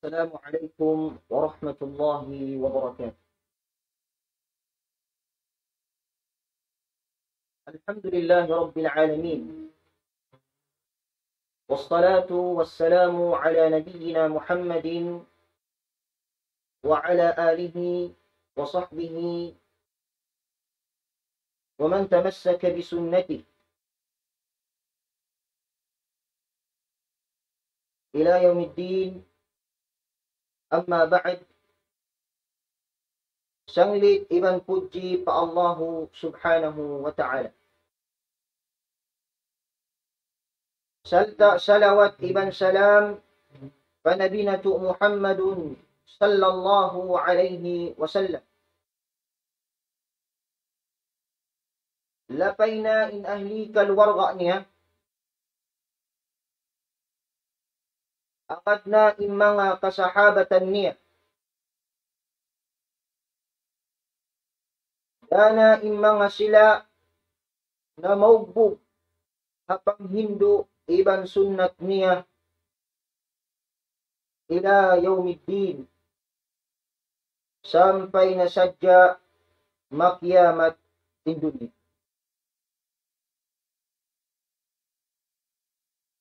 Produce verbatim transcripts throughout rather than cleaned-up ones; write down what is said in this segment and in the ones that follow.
السلام عليكم ورحمة الله وبركاته. الحمد لله رب العالمين. والصلاة والسلام على نبينا محمد وعلى آله وصحبه ومن تمسك بسنته إلى يوم الدين. أما بعد. Sanglit iban pudji pa Allahu Subhanahu wa Ta'ala. Sarta' salawat iban salam pa Nabi natu' Muhammadun sallallahu alayhi wasallam. Lapay na in ahli kaluwarga niya, agad na in manga kasahabatan niya, yan na in manga sila na maugbug ha panghindu' iban sunnat niya ila yawmiddin, sampay na sadja makiyamat in dunya.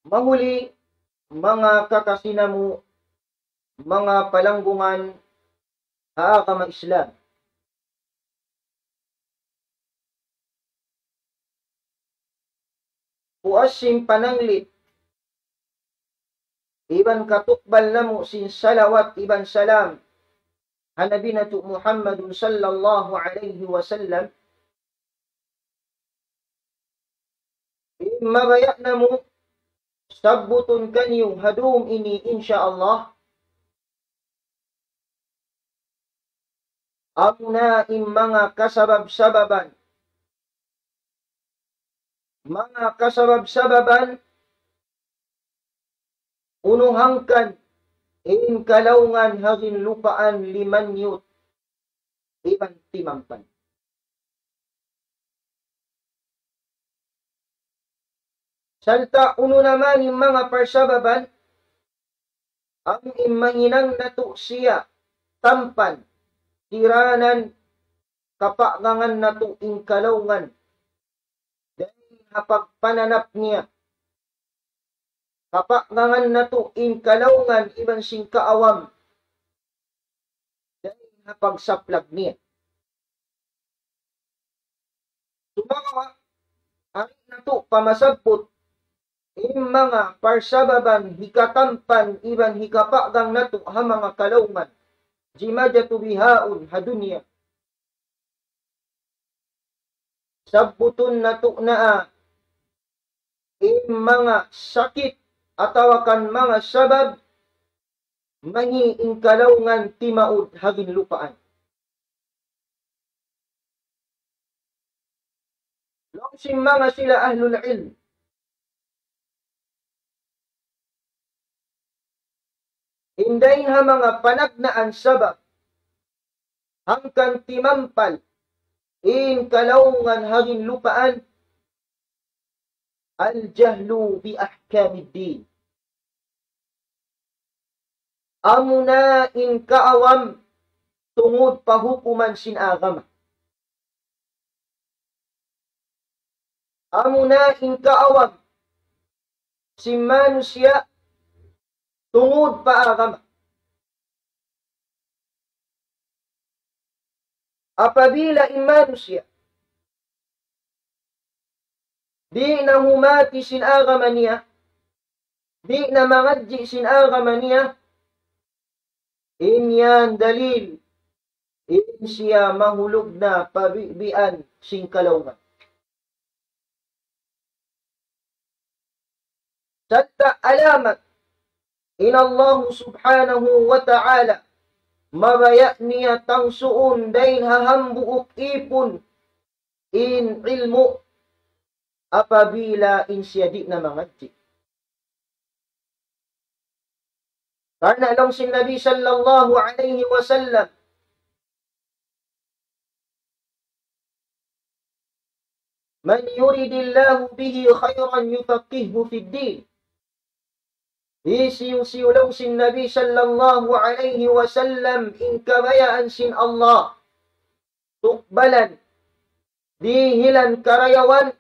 Mahuli, manga kakasi namu', manga palanggungan ha agama Islam. Puas sin pananglit iban katukbal namu' sin salawat iban salam ha Nabi natu' Muhammadun sallallahu alayhi wasallam, in mabaya' namu' sabbutun kaniyu ha dum ini, insya Allah, amuna in manga kasabab-sababan, manga kasabab-sababan unu hangkan in kalaungan ha ginlupaan limanyut iban timampan. Sarta' unu na man in manga parsababan, amu in mahinang natu' siya tampan, kiranan kapagangan natu' in kalaungan dayn ha pagpananap niya, kapagangan natu' in kalaungan iban sin kaawam dayn ha pagsaplag niya. Sumagawa', ari natu' pa masabbut in manga parsababan hikatampan iban hikapagang natu' ha manga kalaungan, jimajatu bihaun ha dunya. Sabbutun natu' na in manga sakit atawa kan manga sabab mangi' in kalaungan timaud ha ginlupaan. Laung sin manga sila ahlul ilm, in dayn ha manga panagnaan sabab hangkan timampal in kalaungan ha ginlupaan, الجهل بأحكام الدين. Amuna in kaawam tungud pa hukuman sin agama. Amuna in kaawam sin manusiya' tungud pa agama. Apabila in manusiya' di' na humati sin agama niya, di' na mangadji' sin agama niya, in yan dalil in siya mahulug na pa bibian sin kalaungan. Sarta' alamat in Allah subhanahu wa ta'ala mabaya' niya tangsuun dayn ha hambuuk īpun in ilmu' apabila in siya di' na mangadji'. Karna' laung sin Nabi sallallahu alayhi wasallam, من يرد الله به خيرا يفقهه في الدين. Hisiyu-siyu laung sin Nabi sallallahu alayhi wasallam in kabayaan sin Allah tukbalan, dihilan karayawan,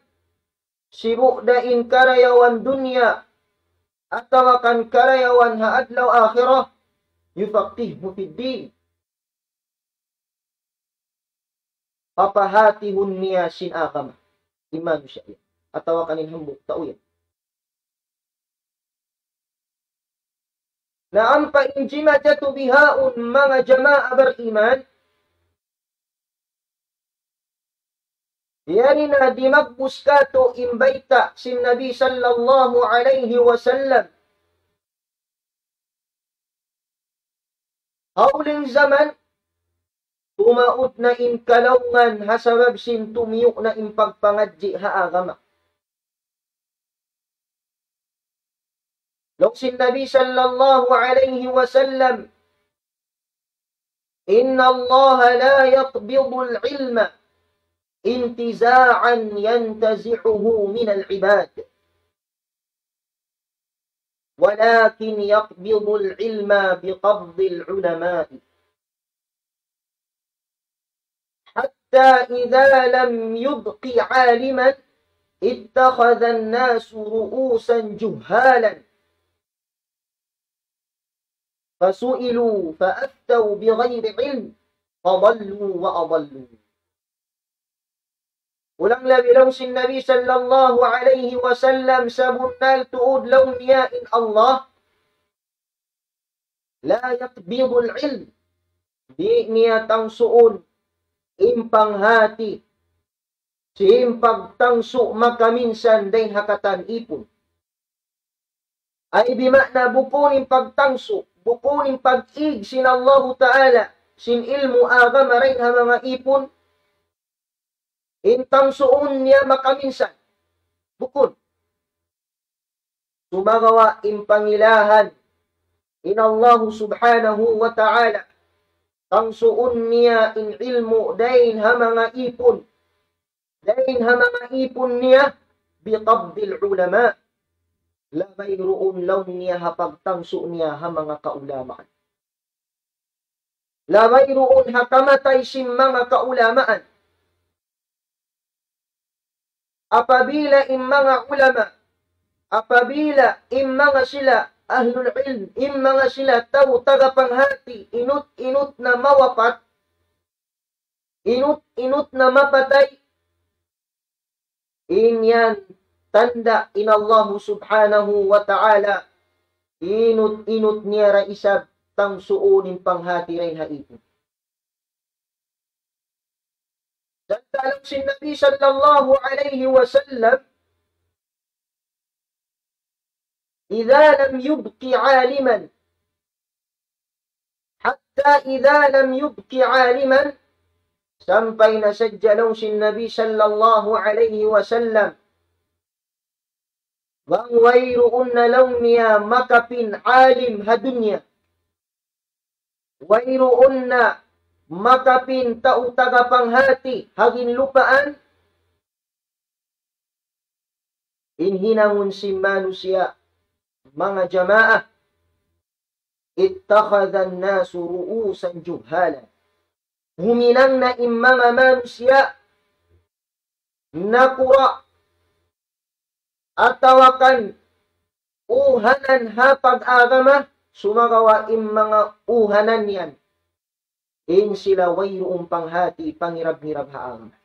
sibu' da in karayawan dunya, atawa kan karayawan ha adlaw akhirat, يفقهه في الدين. Papahatihun niya sin agama. In manusiya' yan. Atawa kan in hambuuk tau yan. Na ampa in jimatu bihaun manga jamaa bariman, yari na dimagbus katu' in bayta' sin Nabi sallallahu alayhi wasallam. Ha uling jaman, tumaud na in kalaungan ha sabab sin tumiyu' na in pagpangadji' ha agama. Laung sin Nabi sallallahu alayhi wasallam, إن الله لا يقبض العلم انتزاعا ينتزعه من العباد، ولكن يقبض العلم بقبض العلماء، حتى إذا لم يبق عالما اتخذ الناس رؤوسا جهالا، فسئلوا فأفتوا بغير علم فضلوا وأضلوا. Ulang labi laung sin Nabi sallallahu alayhi wasallam, sabunnal tuud laung niya in Allah, لا يقبض العلم. Di' niya tangsuun in panghati sin pagtangsu' makaminsan dayn ha katan ipun. Ay bima'na bukun in pagtangsu', bukun in pag-ig sin Allahu Ta'ala, sin ilmu' agama dayn ha manga ipun, in tangsuun niya makaminsan. Bukun. Sumagawa' in pangilahan in Allahu Subhanahu wa Ta'ala, tangsuun niya in ilmu' dayn ha manga ipun. Dayn ha manga ipun niya, بقبض العلماء. Labay duun laung niya ha pagtangsu' niya ha manga kaulamaan. Labay duun ha kamatay sin manga kaulamaan. Apabila in manga ulama, apabila in manga sila ahlul ilm, in manga sila tau tagapanghati, inut-inut na mawapat, inut-inut na mapatay, in yan tanda' in Allahu Subhanahu wa Ta'ala, inut-inut niya da isab tangsuun in panghati dayn ha ipun. Sabab laung sin Nabi sallallahu alayhi wasallam, إذا لم يبق عالما، حتى إذا لم يبق عالما, sampay na sadja laung sin Nabi sallallahu alayhi wasallam, bang wayruun na laung niya makapin alim ha dunya, wayruun na makapin tau tagapanghati ha ginlupaan, in hinangun sin manusiya', manga jamaa, اتخذ الناس رؤوسا جهالا. Huminang na in manga manusiya' nakura' atawa kan uhanan ha pag-agama, sumagawa' in manga uhanan yan, in sila wayruun panghati pangirab-ngirab ha agama.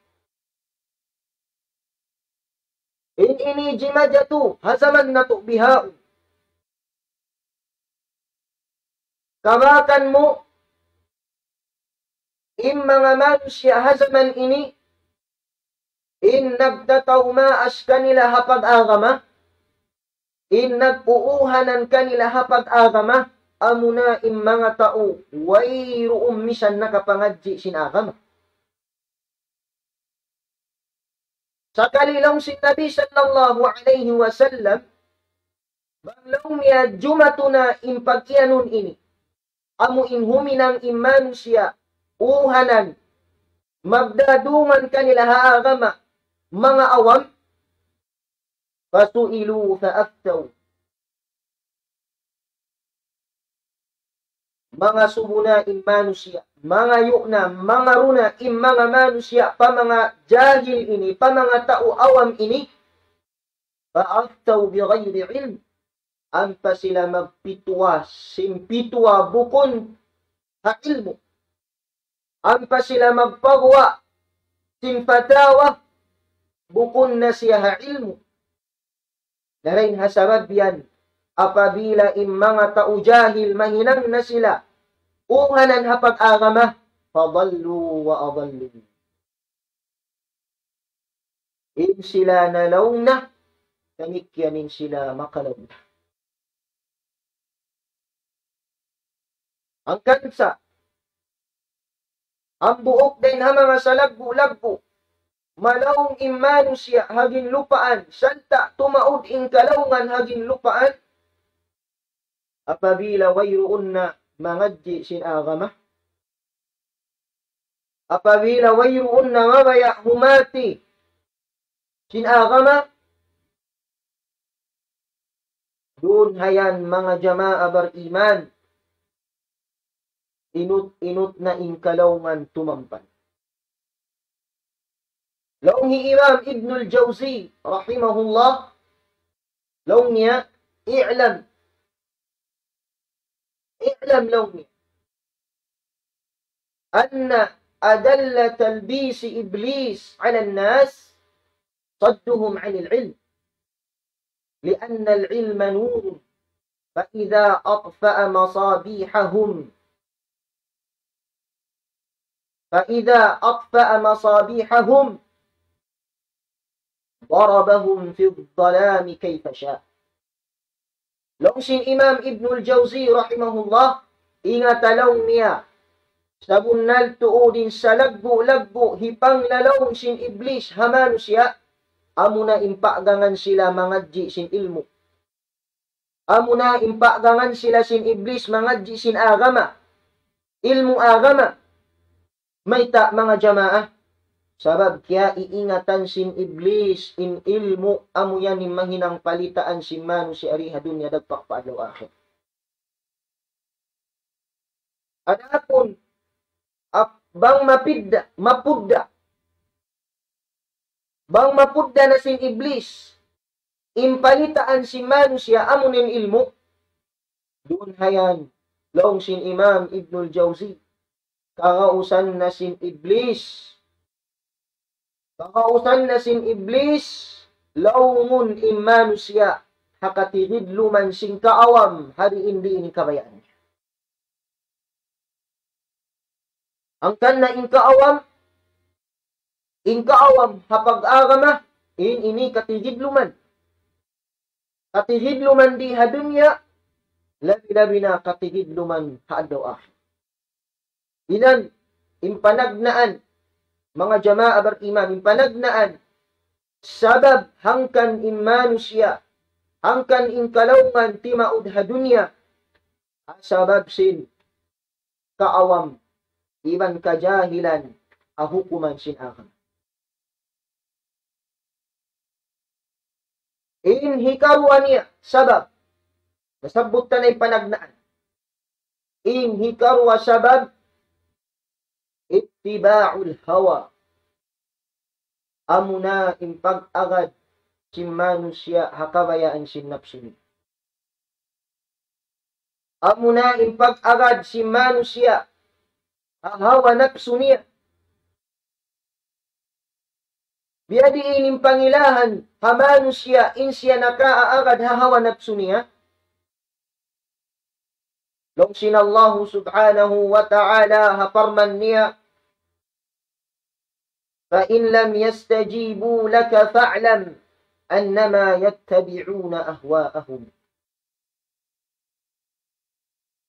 In ini jimatu ha jaman natu' bihaun. Kabakan mu, in manga manusiya' ha jaman ini, in nagtatau maas kanila ha pag-agama, in nag-uuhanan kanila ha pag-agama, amuna in manga tau wayruun misan nakapangadji' sin agama. Sakali laung sin Nabi sallallahu alayhi wasallam, bang laung niya jumatu na in pag-iyanun ini, amu in huminang in manusiya', uhanan, magdaduman kanila ha agama, manga awam, فسئلوا فأفتوا. mangasubu na in manusiya', mangayu' na, mangaru na in manga manusiya', pa manga jahil ini, pa manga tau awam ini, فأفتوا بغير علم. Ampa sila magpituwa, sin pituwa bukun ha ilmu'. Ampa sila magpaguwa' sin fatawa, bukun na siya ha ilmu'. Na dayn ha sabab yan, apabila in manga tau jahil mahinang na sila, uhanan ha pag-agama, فضلوا وأضلوا. In sila nalaung na, damikkiyan in sila makalaung na. Hangkan sa, hambuuk dayn ha manga salaggu'-laggu', malaung in manusiya' ha ginlupaan, sarta' tumaud in kalaungan ha ginlupaan, apabila wayruun na mangadji' sin agama, apabila wayruun na mabaya' humati sin agama, duun hayan manga jamaa bariman, inut-inut na in kalaungan tumampan. Laung hi Imam Ibnul Jawzi, rahimahullah, laung niya, اعلم, اعلم laung niya, أن أدل تلبيس إبليس على الناس صدهم عن العلم، لأن العلم نور، فإذا أطفأ مصابيحهم، فإذا أطفأ مصابيحهم ضربهم في الظلام كيف شاء. Laung sin Imam Ibnul Jawzi rahimahullah, ingata laung niya, sabunnal tuud in salaggu'-laggu' hipanglalaung sin Iblis ha manusiya', amuna in paggangan sila mangadji' sin ilmu'. Amuna in paggangan sila sin Iblis mangadji' sin agama, ilmu' agama. Mayta' manga jamaa? Sabab kiyaiingatan sin Iblis in ilmu' amu yan in mahinang palitaan sin manusiya' di ha dunya dagpak pa adlaw akhirat. Adapun ap-, bang mapidda, mapudda, bang mapudda na sin Iblis in palitaan sin manusiya' amu in ilmu', duun hayan, laung sin Imam Ibnul Jawzi, kagausan na sin Iblis. Kagausan na sin Iblis, laungun in manusiya' ha katigidluman sin kaawam, ha diin-diin in kabayaan niya. Hangkan na in kaawam, in kaawam ha pag-agama, in ini katigidluman. Katigidluman di ha dunya, labi-labi na katigidluman ha adlaw akhirat. Inan, in panagnaan, manga jamaa bariman, in panagnaan, sabab hangkan in manusiya', hangkan in kalaungan timaud ha dunya, sabab sin kaawam iban kajahilan ha hukuman sin agama. In hikaruwa niya sabab, nasabbut ta na in panagnaan. In hikaruwa sabab, اتباع الهوى. Amuna in pag-agad sin manusiya' ha kabayaan sin napsu niya. Amuna in pag-agad sin manusiya' ha hawa napsu niya. Biyadiin in pangilahan ha manusiya' in siya nakaagad ha hawa napsu niya? Laung sin Allahu subhanahu wa ta'ala ha parman niya, فإن لم يستجيبوا لك فاعلم أنما يتبعون أهواءهم.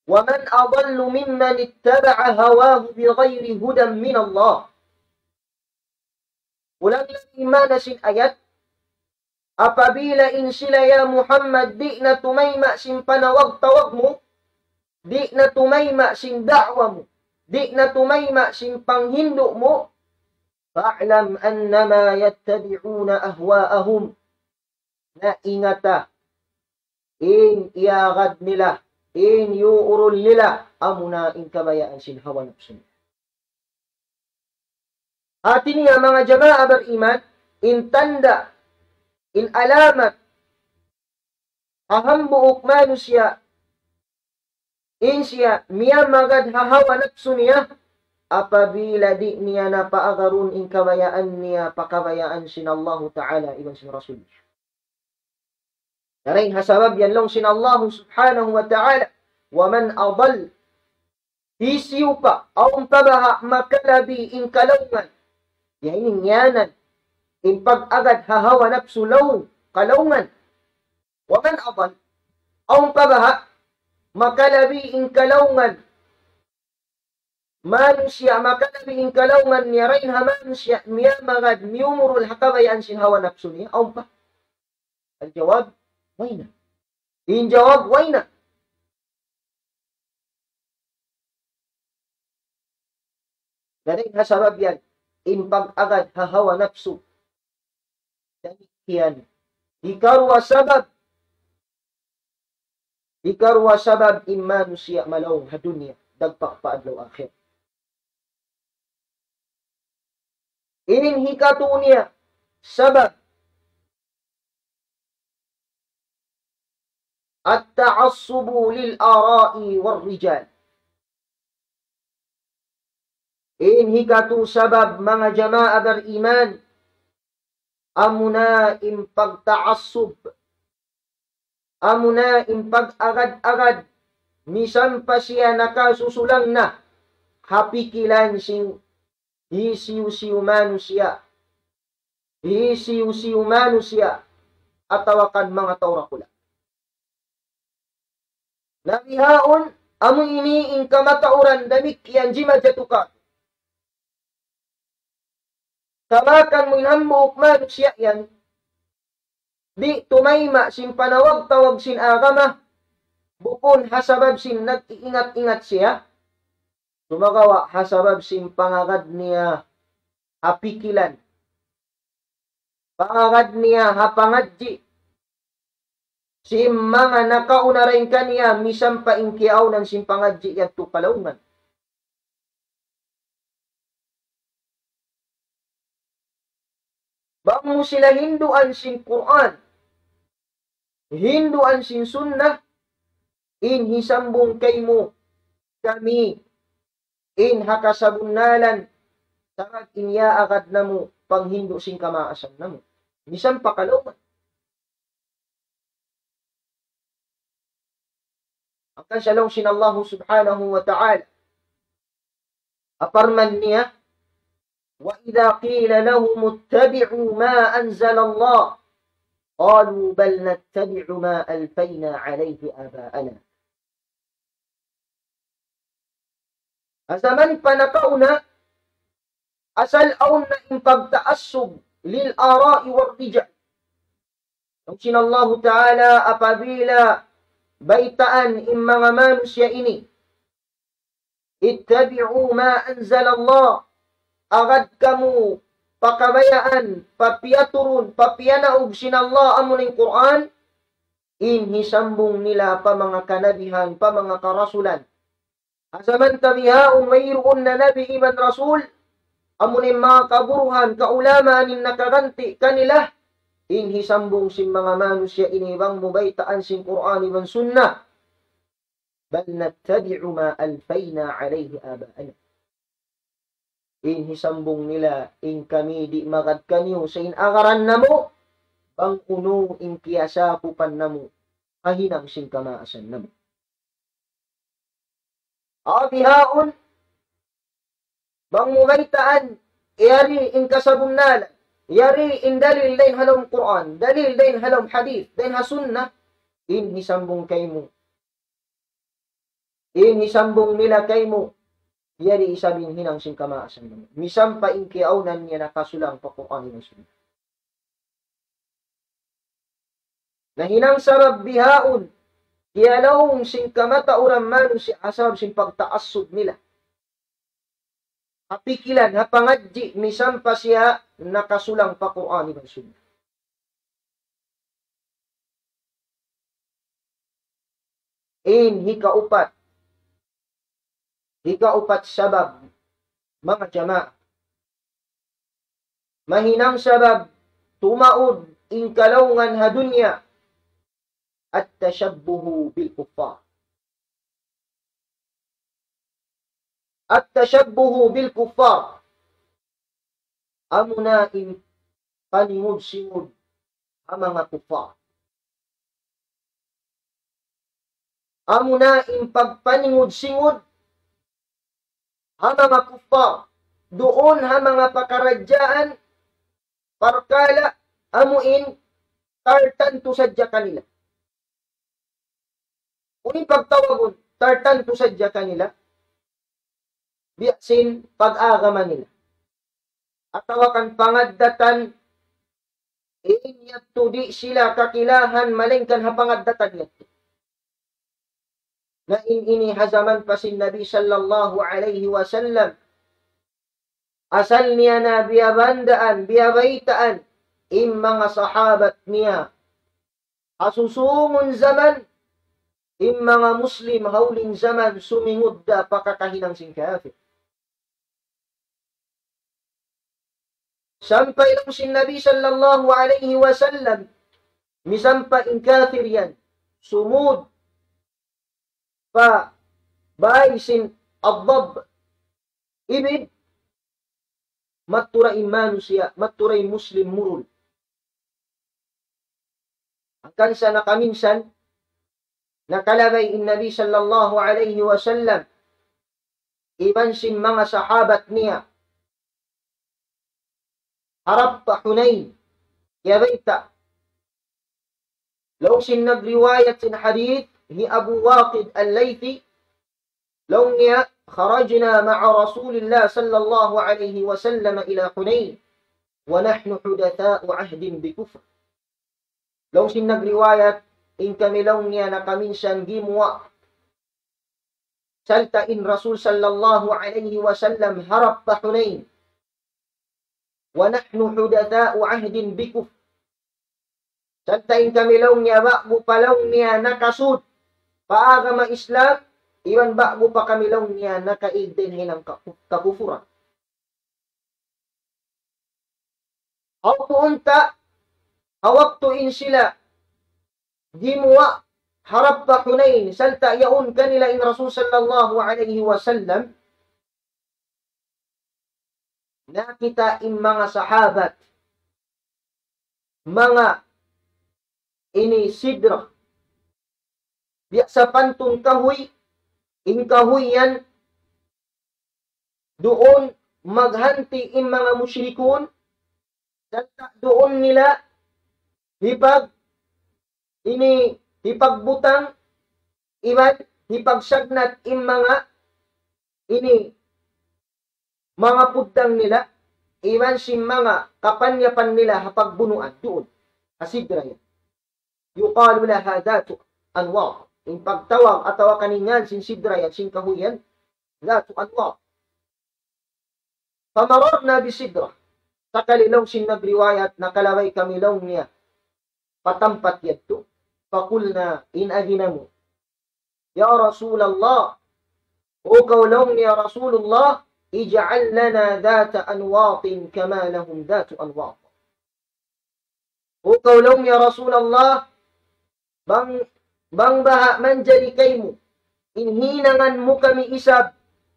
ومن أضل ممن اتبع هواه بغير هدى من الله. Ulang lagi maana sin ayat, apabila in sila ya Muhammad di' na tumayma' sin panawag-tawag mu, di' na tumayma' sin da'wa mu, di' na tumayma' sin panghindu' mu, فاعلم أنما يتبعون أهواءهم. Na ingata, in iyagad nila, in yuurul nila, amuna in kabayaan sin hawa napsu. Hati niya manga jamaa bariman, in tanda', in alamat, ha hambuuk manusiya', in siya miyamagad ha hawa napsu niya, apabila di' niya na paagarun in kabayaan niya pa kabayaan sin Allahu Ta'ala iban sin Rasul. Dayn ha sabab yan laung sin Allahu Subhanahu wa Ta'ala, ومن أضل, hisiyu pa, awn pa baha' makalabi in kalaungan. Yan in ngiyanan, in pag-agad ha hawa napsu laung, kalaungan. ومن أضل, awn pa baha' makalabi in kalaungan. Manusiya' makalabi in kalaungan niya dayn ha manusiya' miyamagad miyumurul ha kabayaan sin hawa napsu niya, awn pa? Al-jawab, way na. In jawab, way na. Dayn ha sabab yan, in pag-agad ha hawa napsu. Damikkiyan. Hikaruwa sabab. Hikaruwa sabab in manusiya' malaung ha dunya, dagpak pa adlaw akhirat. In hikatu niya, sabab, التعصب للآراء والرجال. In hikatu sabab manga jamaa bariman, amuna in pagtaassub, amuna in pag-agad-agad, misan pa siya nakasusulang na ha pikilan sin hisiyu-siyu manusiya', hisiyu-siyu manusiya', atawa kan manga tau dakula'. Na bihaun, amu ini in kamatauran damikkiyan jimatu kātu'. Kamakan mu in hambuuk manusiya' yan, di' tumayma' sin panawag-tawag sin agama, bukun ha sabab sin nag-iingat-ingat siya, sumagawa' ha sabab sin pangagad niya ha pikilan, pangagad niya ha pangadji' sin manga nakauna dayn kaniya, misan pa in kiyaawnan sin pangadji' yadtu kalaungan. Bang mu sila hinduan sin Qur'an, hinduan sin Sunnah, in hisambung kaymu kami, in ha kasabunnalan, sarta' in yaagad namu' panghindu' sin kamaasan namu'. Misan pa kalaungan. Hangkan sa laung sin Allahu Subhanahu wa Ta'ala, ha parman niya, وإذا قيل لهم اتبعوا ما أنزل الله قالوا بل نتبع ما ألفينا عليه آباءنا. Ha jaman pa nakauna, asal awn na in pagtaassub للآراء والرجال. Laung sin Allahu Ta'ala, apabila baytaan in manga manusiya' ini, اتبعوا ما أنزل الله, agad kamu pa kabayaan, pa piyaturun, pa piyanaug sin Allah, amuna in Qur'an, in hisambung nila pa manga kanabihan, pa manga karasulan. Ha jaman ta bihaun wayruun na nabi iban rasul, amuna in manga kaguruhan, kaulamaan in nakaganti' kanila, in hisambung sin manga manusiya' ini bang mu baytaan sin Qur'an iban Sunnah. بل نتبع ما ألفينا عليه آباءنا. In hisambung nila, in kami di' magad kaniyu sa' in agaran namu', bang unu in kiyasakupan namu', ha hinang sin kamaasan namu'. Aw bihaun, bang mu baytaan, yari in kasabunnalan, yari in dalil dayn ha lawm Qur'an, dalil dayn ha lawm hadith, dayn ha sunnah, in hisambung kaymu, in hisambung nila kaymu, yari isab in hinang sin kamaasan namu'. Misan pa in kiyaawnan niya nakasulang pa Qur'an iban sunnah. Na hinang sabab bihaun, kiyalaung sin kamatauran manusiya' ha sabab sin pagtaassub nila. Ha pikilan, ha pangadji', misan pa siya nakasulang pa Qur'an iban sunnah. In hikaupat, hikaupat sabab, manga jamaa. Mahinang sabab tumaud in kalaungan ha dunya, التشبه بالكفار. التشبه بالكفار. Amuna in paningud-singud ha manga kuffar. Amuna in pagpaningud-singud ha manga kuffar. Duun ha manga pakaradjaan, parkala', amu in tartantu sadja kanila. Unu in pagtawagun tartantu sadja kanila? Biya' sin pag-agama nila. Atawa kan pangaddatan, in yadtu di' sila kakilahan malaingkan ha pangaddatan yadtu. Na in ini ha jaman pa sin Nabi sallallahu alayhi wasallam. Asal niya na biyabandaan, biyabaytaan, in manga sahabat niya. Ha susungun jaman, in manga Muslim ha huling jaman sumingud da pa kakahinang sin kafir. Sampay laung sin Nabi sallallahu alayhi wasallam, misan pa in kafir yan, sumud pa bay sin Ad-Dabb, ibid, madtu da in manusiya', madtu da in Muslim murul. Hangkan sa nakaminsan, nakalabay in Nabi sallallahu alayhi wasallam, iban sin manga sahabat niya, harap pa Hunayn, kiyabayta'. Laung sin nagriwayat sin hadith, hi Abu Waqid Al-Laythi, laung niya, خرجنا مع رسول الله صلى الله عليه وسلم إلى حنين ونحن حدثاء عهد بكفر. Laung sin nagriwayat, in kami laung niya nakaminsan gimuwa' sarta' in Rasul sallallahu alayhi wasallam harap pa Hunayn. ونحن حدثاء عهد بكفر. Sarta' in kami laung niya ba'gu pa laung niya nakasud pa agama Islam, iban ba'gu pa kami laung niya nakaig dayn ha hinang kaku-, kakufuran. Aw tuunta, ha waktu in sila gimuwa' harap pa Hunayn, sarta' yaun kanila in Rasul sallallahu alayhi wasallam, nakita' in manga sahabat, manga ini sidra, biya' sapantun kahuy, in kahuy yan, duun maghanti' in manga mushrikun, sarta' duun nila hipag-, ini, hipagbutang, iban hipagsagnat in manga ini, manga puddang nila, iban sin manga kapanyapan nila ha pagbunuan duun ha sidra yan. يقال لها ذات أنواط. In pagtawag atawa kan ngan sin sidra yan, sin kahuy yan, ذات أنواط. فمررنا بسدرة. Sakali laung sin nagriwayat, nakalabay kami laung niya pa tampat yadtu. فقلنا, in agi namu', يا رسول الله, O kaw laung niya Rasulullah, اجعل لنا ذات أنواط كما لهم ذات أنواط. O kaw laung niya Rasulullah, bang, bang baha' manjari kaymu, in hinangan mu kami isab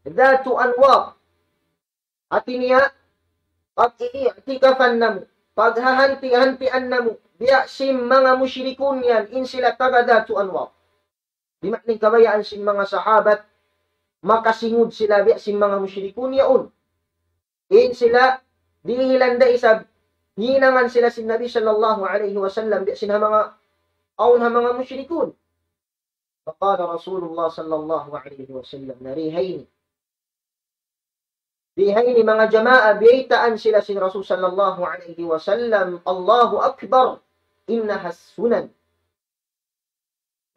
ذات أنواط. Hati niya, pag-ii'tikafan namu', paghahanti-hantian namu', biya' sin manga mushrikun yan, in sila taga ذات أنواط. Di' ma'na in kabayaan sin manga sahabat, makasingud sila biya' sin manga mushrikun yaun. In sila, dihilan da isab, hinangan sila sin Nabi sallallahu alayhi wasallam, biya' sin ha manga, awn ha manga mushrikun. فقال رسول الله صلى الله عليه وسلم, na di ha ini. Di ha ini manga jamaa, biyaytaan sila sin Rasul sallallahu alayhi wasallam, الله أكبر، إنها السنن.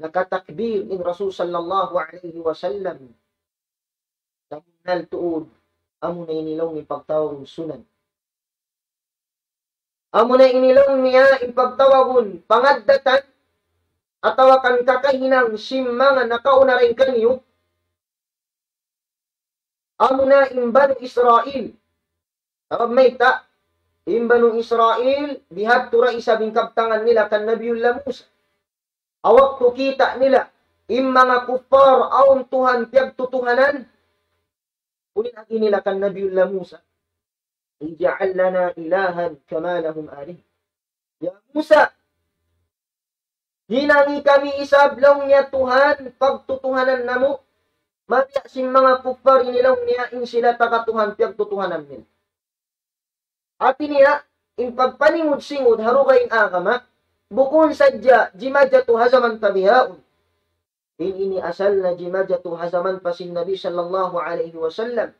Nakatakbir in Rasul sallallahu alayhi wasallam. Sabunnal tuud, amuna ini laung in pagtawagun sunan. Amuna ini laung niya in pagtawagun pangaddatan, atawa kan kakahinang sin manga nakauna dayn kaniyu, amuna in Banu Israil. Sabab mayta', in Banu Israil, bihadtu da isab in kabtangan nila kan Nabiullah Musa. Ha waktu kita' nila, in manga kuffar, awn Tuhan piyagtutuhanan, uli agi nila kan Nabiullah Musa, اجعل لنا إلها كما لهم آلهة. Ya Musa, hinangi kami isab laung niya Tuhan pagtutuhanan namu', mabiya' sin manga kuffar ini laung niya in sila taga Tuhan piyagtutuhanan nila. Hati niya, in pagpaningud-singud ha dugaing agama, bukun sadja jimajatu ha jaman ta bihaun. In ini asal na jimajatu ha jaman pa sin Nabi sallallahu alayhi wasallam.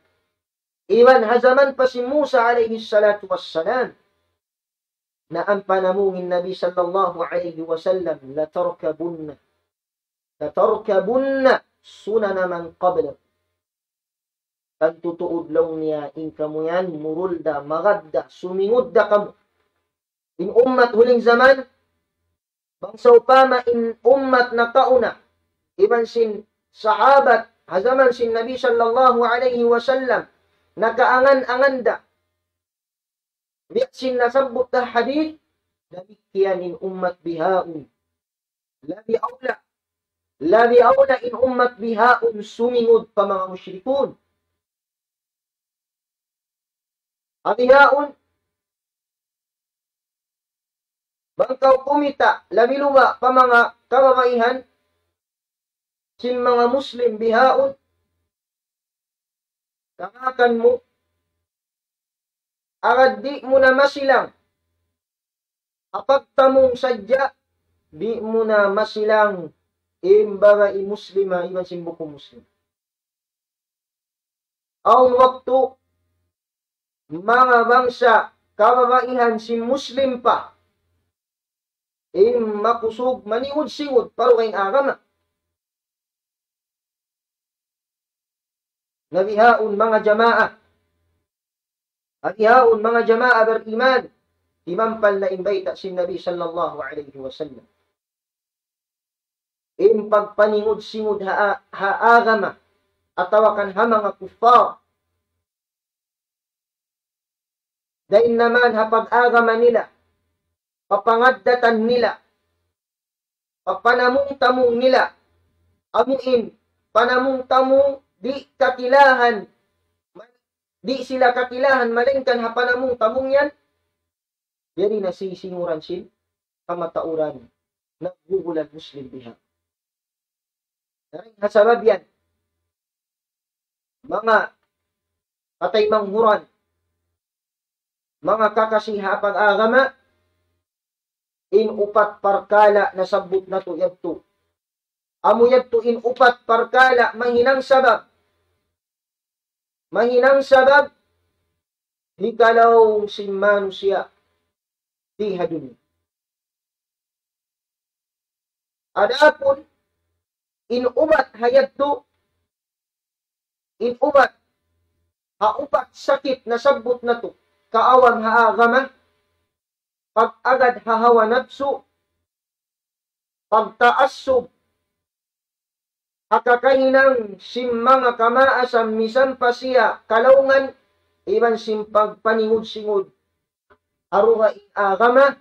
Iban ha jaman pa sin Musa alayhi salatu wassalam. Na ampa namung in Nabi sallallahu alayhi wasallam, لتركبن، لتركبن سنن من قبلكم. Tantu tuud laung niya in kamu yan, murul da, magad da, sumingud da kamu. In ummat huling jaman, bang sawpama in ummat nakauna, iban sin sahabat, ha jaman sin Nabi sallallahu alayhi wasallam, nakaangan-angan da. Biya' sin nasabbut ha hadith, damikkiyan in ummat bihaun. Labi awla. Labi awla in ummat bihaun sumingud pa manga mushrikun. Ha bihaun, bang kaw kumita', labi luba' pa manga kababaihan, sin manga Muslim bihaun, tangakan mu, agad di' mu na masilang, ha pagtamung sadja, di' mu na masilang, in babai Muslima, iban sin bukun Muslim. Awn waktu, manga bangsa, kababaihan sin Muslim pa, in makusug, maningud-singud, pa dugaing agama. Na bihaun manga jamaa. Na bihaun manga jamaa bariman. Timampal na in bayta' sin Nabi sallallahu alayhi wasallam. In pagpaningud-singud ha, ha agama. Atawa kan ha manga kuffar. Dayn naman ha pag-agama nila, papangaddatan nila, papanamung-tamung nila, amu in panamung-tamung di' kakilahan, di' sila kakilahan, malaingkan ha panamung-tamung yan, yari na sisinguran sin kamatauran, nagbubulan Muslim biha. Dayn ha sabab yan, manga kataymanghuran, manga kakasi ha pag-agama, in upat parkala' nasabbut natu' yadtu. Amu yadtu in upat parkala' mahinang sabab. Mahinang sabab hikalaung sin manusiya' di ha dunya. Adapun in ubat ha yadtu, in ubat ha upat sakit nasabbut natu', kaawn ha agama, pag-agad ha hawa napsu, pagtaassub ha kakahinang sin manga kamaasan misan pa siya kalaungan, iban sin pagpaningud-singud ha dugaing agama,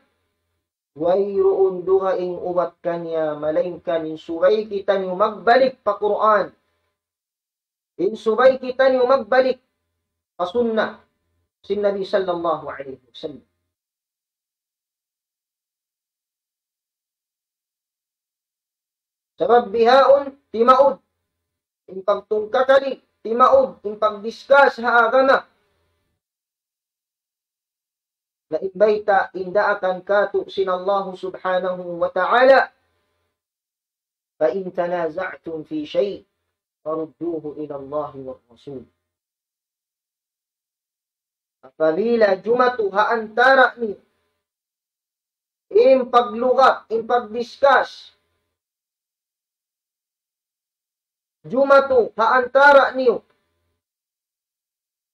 wayruun dugaing ubat kaniya, malaingkan in subay kitaniyu magbalik pa Qur'an. In subay kitaniyu magbalik pa sunnah sin Nabi sallallahu alayhi wasallam. Sabab bihaun timaud in pagtungkakali, timaud in pagdiscuss ha agama. Na in bayta' in daakan kātu' sin Allahu subhanahu wa ta'ala, فإن تنازعتم في شيء فردوه إلى الله والرسول. Apabila jumatu ha antara' niyu in paglugap, in pagdiscuss, jumatu ha antara' niyu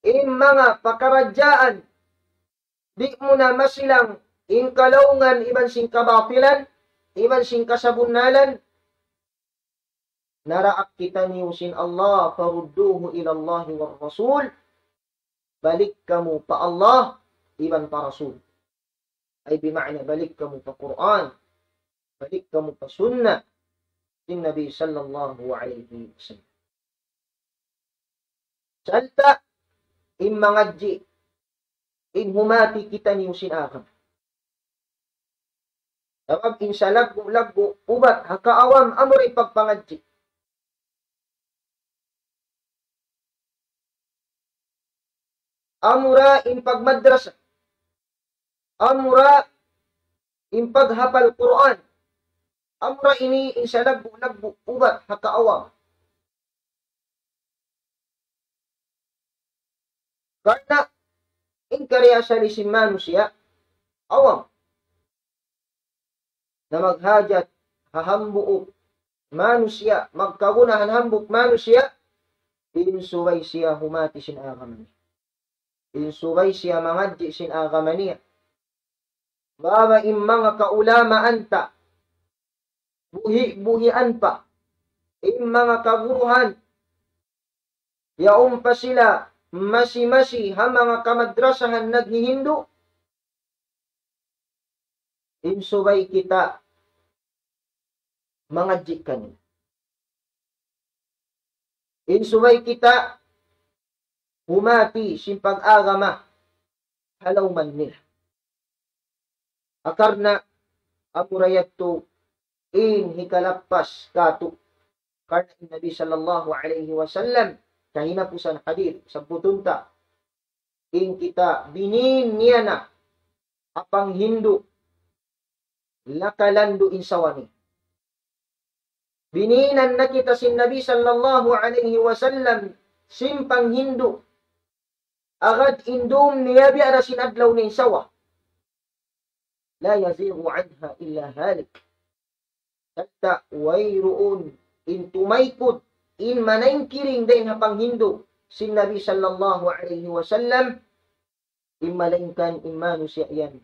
in manga pakaradjaan, di' mu na masilang in kalaungan iban sin kabatilan, iban sin kasabunnalan, naraak kitaniyu sin Allah, فردوه إلى الله والرسول, balik kamu pa Allah iban pa Rasul. Ay bima'na balik kamu pa Qur'an, balik kamu pa sunnah sin Nabi sallallahu alayhi wasallam. Sarta' in mangadji', in humati kitaniyu sin agama. Sabab in salaggu'-laggu' ubat ha kaawam amura in pagpangadji'. Amura in pagmadrasa. Amura in paghapal Qur'an. Amura ini in salaggu'-laggu' ubat ha kaawam. Karna' in kariasali sin manusiya', awam. Na maghajat ha hambuuk manusiya', magkaguna ha hambuuk manusiya', in subay siya humati sin agama niya. In subay siya mangadji' sin agama niya. Baba in manga kaulamaan ta, buhi'-buhian pa, in manga kaguruhan, yaun pa sila masi-masi ha manga kamadrasahan naghihindu', in subay kita mangadji' kanila. In subay kita humati sin pag-agama ha lawm nila. Akarna' amura yadtu in hikalappas katu'. Karna' in Nabi sallallahu alayhi wasallam, kahinapusan hadith, sabbutun ta, in kita binin niya na ha panghindu', lakalandu' in sawa niya. Bininan na kita sin Nabi sallallahu alayhi wasallam sin panghindu'. Agad in dum niya biya' da sin adlaw niya in sawa. لا يزيغ عنها إلا هالك. Sarta' wayruun in tumaykud, in manayngkiring dayn ha panghindu' sin Nabi sallallahu alayhi wasallam, in malaingkan in manusiya' yan,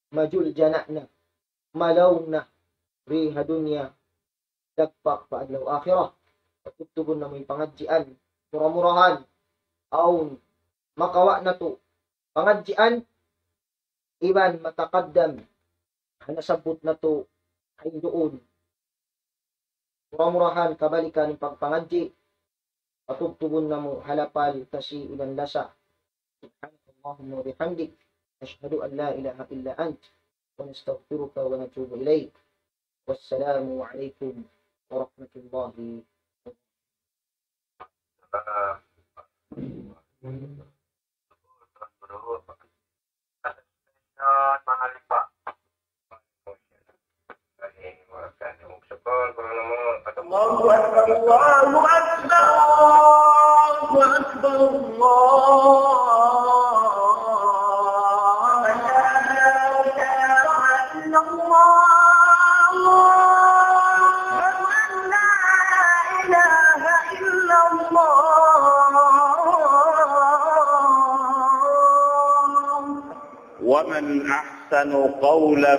majuljana' na, malaung na, di ha dunya, dagpak pa adlaw akhirat. Patubtubun namu' in pangadjian, mura-murahan, awn makawa' natu' pangadjian, iban matakaddam, ha nasabbut natu' ha duun. Mura-murahan kabalikan in pagpangadji', patubtubun namu' ha lapal, kasi iban lasa. سبحانك اللهم وبحمدك، نشهد أن لا إله إلا أنت، ونستغفرك ونتوب إليك. والسلام عليكم ورحمة الله وبركاته. الله أكبر، الله أكبر، الله أكبر، الله أكبر. أشهد أن لا إله إلا الله. أشهد أن لا إله إلا الله. ومن أحسن قولا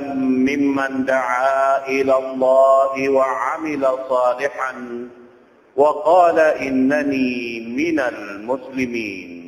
ممن دعا إلى الله وعمل صالحا وقال إنني من المسلمين.